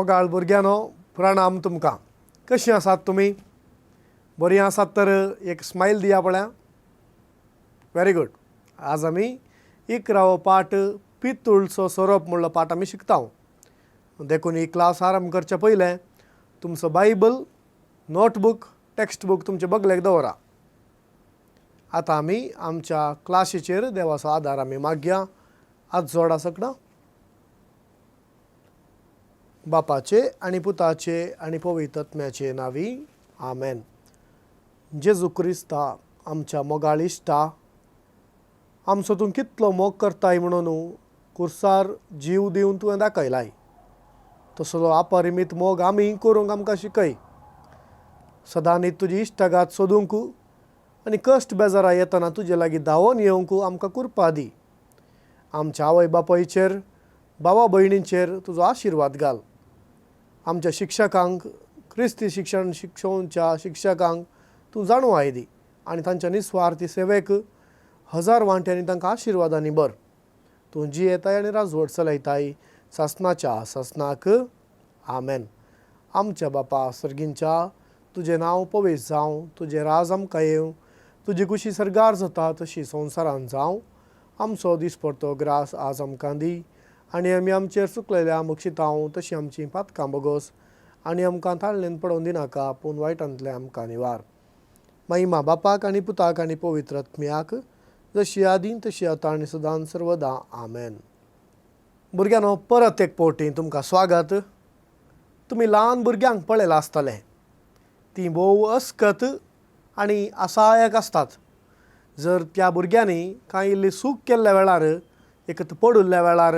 मोगाळ भुरग्यांनो, प्रणाम तुमकां. कशीं आसात तुमी? बरीं आसात तर एक स्मायल दिया पळया. Very good. आज आमी इकरावो पाठ पितूळचो सोरोप म्हणलो पाठ आमी शिकता. देखून ही क्लास आरंभ करचे पयलें तुमचो बायबल, नोटबूक, टेक्स्ट बूक तुमचे बगलेक दवरा. आतां आमी आमच्या क्लासीचेर देवाचो आदार आमी मागया. आज जोडा सगळां. बापाचे आनी पुताचे आनी पवित्र आत्म्याचे नांवी, आमेन. जेजू क्रिस्ता, आमच्या मोगाळ इश्टा, आमचो तूं कितलो मोग करताय म्हणून कुर्सार जीव दिवन तुवें दाखयलाय. तसलो अपरिमीत मोग आमी करूंक आमकां शिकय. सदांनी तुजी इश्टागात सोदूंक आनी कश्ट बेजारा येतना तुजे लागीं धांवोन येवंक आमकां कुरपा दी. आमच्या आवय बापायचेर, भावा भयणींचेर तुजो आशिर्वाद घाल. आमच्या शिक्षकांक, क्रिस्ती शिक्षण शिक्षोवच्या शिक्षकांक तूं जाणवाय दी आनी तांच्या निस्वार्थी सेवेक हजार वांट्यांनी तांकां आशिर्वादांनी भर. तूं जियेताय आनी राजवट चलयताय सासनाच्या सासनाक. आमेन. आमच्या बापा सर्गींच्या, तुजें नांव पवित्र जावं, तुजें राज आमकां येवं, तुजी खुशी सर्गार जाता तशी संवसारांत जावं. आमचो दिसपडतो ग्रास आज आमकां दी आनी आमी आमचेर चुकलेल्या बक्षितांव तशी आमची पातकां बगोस आनी आमकां ताळणेन पडोवन दिनाका, पूण वायटांतलें आमकां निवार. महिमा बापाक आनी पुताक आनी पवित्र आत्म्याक, जशी आदीं तशी आतां आनी सदां सर्वदां. आमेन. भुरग्यांनो, परत एक फावटी तुमकां स्वागत. तुमी ल्हान भुरग्यांक पळयलां आसतलें, तीं भोव अस्कत आनी असायक आसतात. जर त्या भुरग्यांनी कांय इल्ली चूक केल्ल्या वेळार, एक पडिल्ल्या वेळार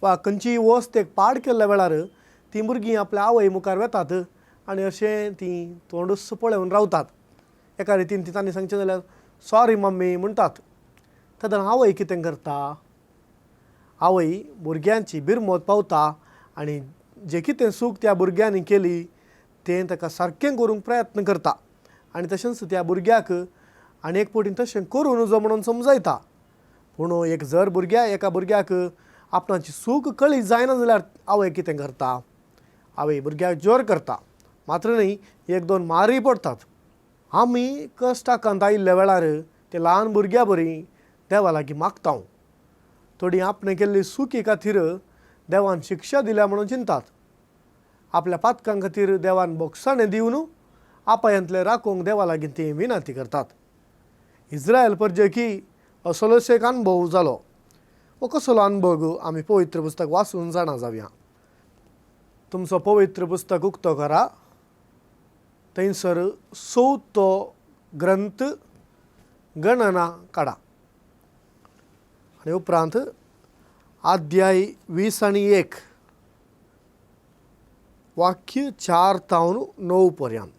वा खंयचीय वस्त एक पाड केल्ल्या वेळार, तीं भुरगीं आपल्या आवय मुखार वेतात आनी अशें तीं तोंडूच पळोवन रावतात. एका रितीन ती तांणी सांगचें जाल्यार सॉरी मम्मी म्हणटात. तेन्ना आवय कितें करता? आवय भुरग्यांची बिरमत पावता आनी जें कितें चूक त्या भुरग्यांनी केली तें ताका सारकें करूंक प्रयत्न करता आनी तशेंच त्या भुरग्याक आनी एक फावटी तशें करूं नजो म्हणून समजयता. पूण एक जर भुरग्या एका भुरग्याक आपणाची चूक कळी जायना जाल्यार आवय कितें करता? आवय भुरग्याक जोर करता, मात्र न्ही, एक दोन मारूय पडटात. आमी कश्टाकांत आयिल्ल्या वेळार ते ल्हान भुरग्या बरी देवा लागीं मागता. थोडीं आपणें केल्ली चुकी खातीर देवान शिक्षा दिल्या म्हणून चिंतात. आपल्या पातकां खातीर देवान बोगसाणें दिवन आपायांतलें राखूंक देवा लागीं तीं विनंती करतात. इस्रायल परजेकी असलोच एक अनुभव जालो. हो कसलो अनुभव आमी पवित्र पुस्तक वाचून जाणा जावया. तुमचो पवित्र पुस्तक उक्तो करा, थंयसर चवथो ग्रंथ गणना काडा आनी उपरांत अध्याय 21, वाक्य 4 तावन 9 पर्यंत.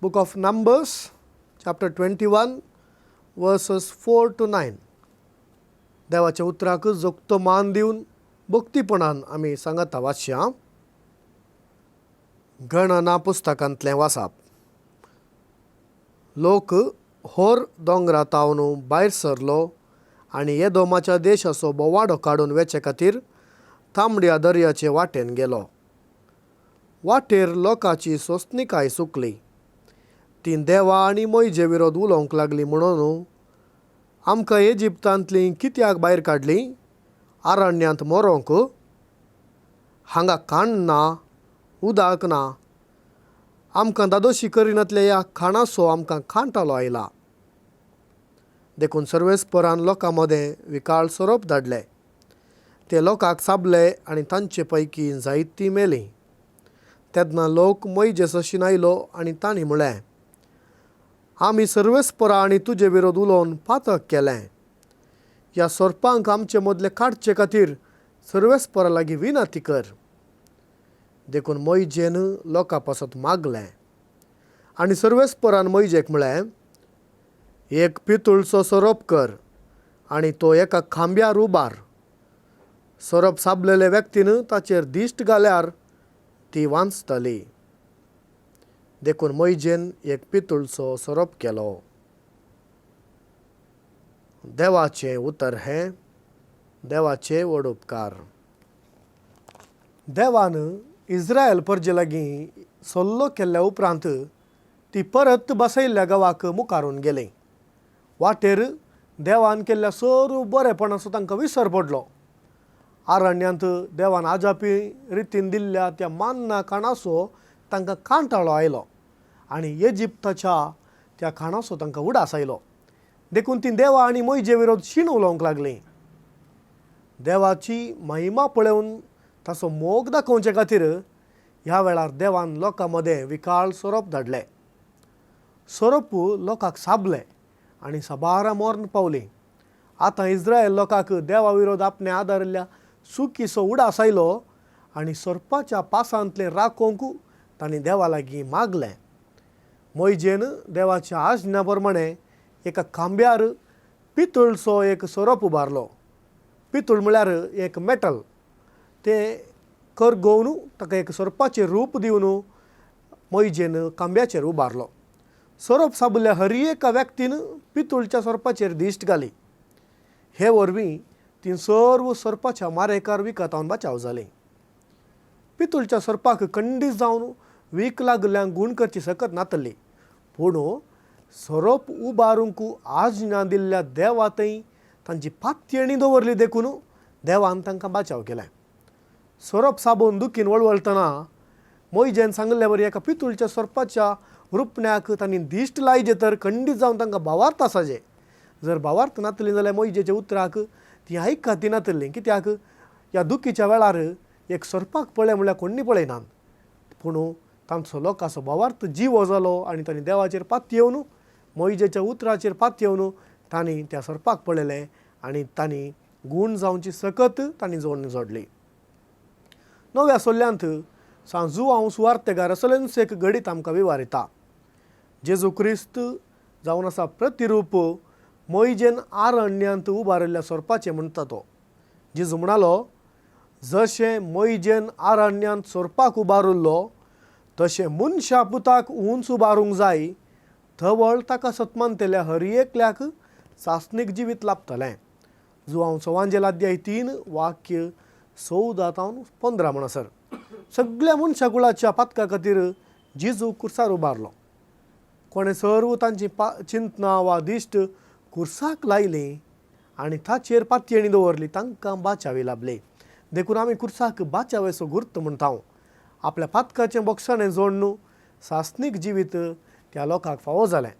Book of Numbers, chapter 21, verses 4 to 9. देवाच्या उतराक जोगतो मान दिवन भक्तीपणान आमी सांगता वाचया. गणना पुस्तकांतलें वाचप. लोक होर दोंगरा तावन भायर सरलो आनी येदोमाच्या देशाचो बोवाडो काडून वेचे खातीर तांबड्या दर्याचे वाटेन गेलो. वाटेर लोकांची सोंसणीकाय सुकली. तीं देवा आनी मोयजे विरोध उलोवंक लागली म्हणून, आमकां इजिप्तांतलीं कित्याक भायर काडलीं अरण्यांत मरोंक? हांगा खाण ना, उदक ना. आमकां दादोशी करिनातल्या ह्या खाणाचो आमकां कांटालो आयला. देखून सर्वेस्परान लोकां मदें विकाळ सोरोप धाडले. ते लोकांक चाबले आनी तांचे पैकी जायतीं मेलीं. तेन्ना लोक मोयजे सशीन आयलो आनी तांणी म्हळें, आमी सर्वेस्परा आनी तुजे विरोध उलोवन पातक केलें. ह्या सोरपांक आमचे मदले काडचे खातीर सर्वेस्परा लागीं विनंती कर. देखून मोयजेन लोकां पासत मागलें आनी सर्वेस्परान मोयजेक म्हळें, एक पितूळचो सोरोप कर आनी तो एका खांब्यार उबार. सोरोप साबलेले व्यक्तीन ताचेर दिश्ट घाल्यार ती वांचतली. देखून मोयजेन एक पितूळचो सोरोप केलो. देवाचें उतर हें. देवाचे व्हड उपकार. देवान इस्रायल परजे लागीं सल्लो केल्ल्या उपरांत ती परत बसयल्ल्या गांवाक मुखारून गेली. वाटेर देवान केल्ल्या सर्व बरेपणाचो तांकां विसर पडलो. आरण्यांत देवान आजापी रितीन दिल्ल्या त्या मान्ना खाणाचो तांकां कांटाळो आयलो आनी इजिप्ताच्या त्या खाणाचो तांकां उडास आयलो. देखून तीं देवा आनी मोयजे विरोध शीण उलोवंक लागलीं. देवाची महिमा पळोवन ताचो मोग दाखोवचे खातीर ह्या वेळार देवान लोकां मदें विकाळ सोरोप धाडले. सोरोप लोकांक साबले आनी साबारां मर्ण पावलीं. आतां इस्रायल लोकांक देवा विरोध आपणे आदारिल्ल्या चुकीचो उडास आयलो आनी सोरपाच्या पासांतलें राखोवंक तांणी देवा लागीं मागलें. मोयजेन देवाच्या आज्ञा प्रमाणें एका खांब्यार पितूळचो एक सोरोप उबारलो. पितूळ म्हळ्यार एक मेटल. तें करगोवन ताका एक सोरपाचें रूप दिवन मोयजेन खांब्याचेर उबारलो. सोरोप साबुल्ल्या हर एका व्यक्तीन पितूळच्या सोरपाचेर दिश्ट घाली. हे वरवीं तीं सर्व सोरपाच्या मारेकार विकतावन बचाव जालीं. पितूळच्या सोरपाक खंडीत जावन वीख लागिल्ल्यान गूण करची सकत नातली. पूण सोरोप उबारूंक आज्ञा दिल्ल्या देवा थंय तांची पातयेणी दवरली देखून देवान तांकां बचाव केलें. सोरोप साबून दुखीन वळवळटना मोयजेन सांगिल्ले वरी एका पितूळच्या सोरपाच्या रुपण्याक तांणी दिश्ट लायजे तर खंडीत जावन तांकां भावार्थ आसाजे. जर भावार्थ नातली जाल्यार मोयजेच्या उतराक ती आयकती नातली. कित्याक ह्या दुखीच्या वेळार एक सोरपाक पळय म्हणल्यार कोण्णी पळयनात. पूण तांचो लोकांचो भावार्थ जिवो जालो आनी तांणी देवाचेर पातयेवन मोयजेच्या उतराचेर पातयेवन तांणी त्या सोरपाक पळयलें आनी तांणी गूण जावची सकत तांणी जोडणी जोडली. नव्या सोल्ल्यांत सांजू हांव सुवार्तेगार असलेंच एक घडीत आमकां विवारिता. जेजू क्रिस्त जावन आसा प्रतिरूप मोयजेन आरण्यांत उबारिल्ल्या सोरपाचें म्हणटा तो. जेजू म्हणालो, जशें मोयजेन आरण्यांत सोरपाक उबारिल्लो तशें मनशा पुताक उंच उबारूंक जाय. तवळ ताका सतमानतल्या हर एकल्याक सासणीक जिवीत लाभतलें. जुवांव चवांजेल अध्याय 3 वाक्य 14 तावन 15 म्हणसर सगळ्या मनशा कुळाच्या पातका खातीर जेजू कुर्सार उबारलो. कोणें सर्व तांची चिंतना वा दिश्ट कुर्साक लायली आनी ताचेर पातयेणी दवरली तांकां बाचावी लाभली. देखून आमी कुर्साक बाचावेचो गुर्त म्हणटा. आपल्या पातकाचें बोगसाणें जोडून सासणीक जिवीत त्या लोकांक फावो जालें.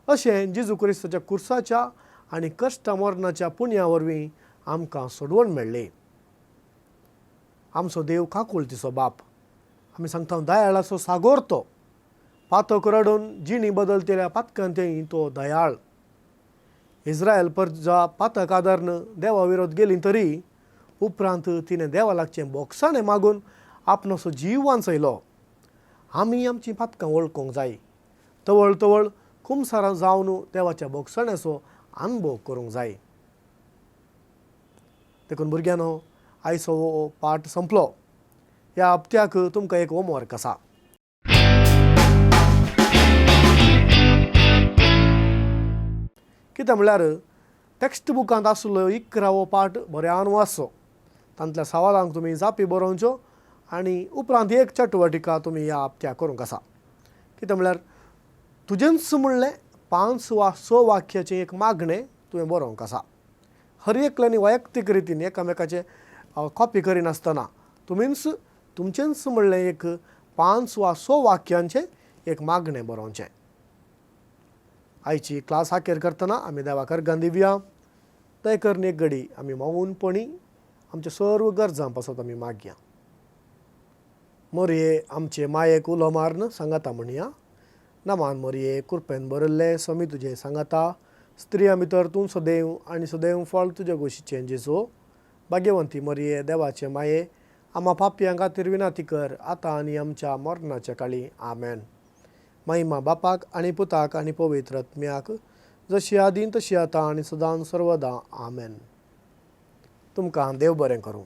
अशें जेजू क्रिस्ताच्या कुर्साच्या आनी कश्ट मरणाच्या पुण्या वरवीं आमकां सोडवण मेळ्ळी. आमचो देव काकुळतीचो बाप. आमी सांगता दयाळाचो सागोर तो. पातक रडून जिणी बदलतल्या पातकांतय तो दयाळ. इस्रायल परजा पातक आदारन देवा विरोध गेली तरी उपरांत तिणें देवा लागचें बोगसाणें मागून आपणसो जीव वांचयलो. आमी आमचीं पातकां वळखूंक जाय. तवळ तवळ कुमसारां जावन देवाच्या बोगसाण्याचो अनुभव करूंक जाय. देखून भुरग्यांनो आयचो हो पाठ संपलो. ह्या हप्त्याक तुमकां एक होमवर्क आसा. कितें म्हणल्यार टॅक्स्ट बुकांत आशिल्लो 11वो पाठ बऱ्यान वाचचो. तांतल्या सवालांक तुमी जापी बरोवच्यो आनी उपरांत एक चटवटिका तुमी ह्या हप्त्याक करूंक आसा. कितें म्हणल्यार तुजेंच म्हणलें 5 वा 6 वाक्याचें एक मागणें तुवें बरोवंक आसा. हर एकल्यांनी वैयक्तीक रितीन एकामेकाचें कॉपी करिनासतना तुमीच तुमचेंच म्हणलें एक 5 वा 6 वाक्यांचें एक मागणें बरोवचें. आयची क्लास हाकेर करतना आमी देवाक अर्गां दिवया. तय करून एक घडी आमी मौनपणी आमच्या सर्व गरजां पासत आमी मागया. मोरये आमचे मायेक उलो मारून सांगाता म्हणया. नमान मोरये कृपेन भरिल्लें स्वामी तुजें सांगाता. स्त्रियां भितर तूं सदैव आनी सदैव फळ तुज्या गोशीचें जेजू. भाग्यवंती मोरये देवाचे माये आमा पापयां खातीर विनाती कर आतां आनी आमच्या मरणाच्या काळी. आमेन. महिमा बापाक आनी पुताक आनी पवित्र आत्म्याक, जशी आदीं तशी आतां आनी सदां सर्वदां. आमेन. तुमकां देव बरें करूं.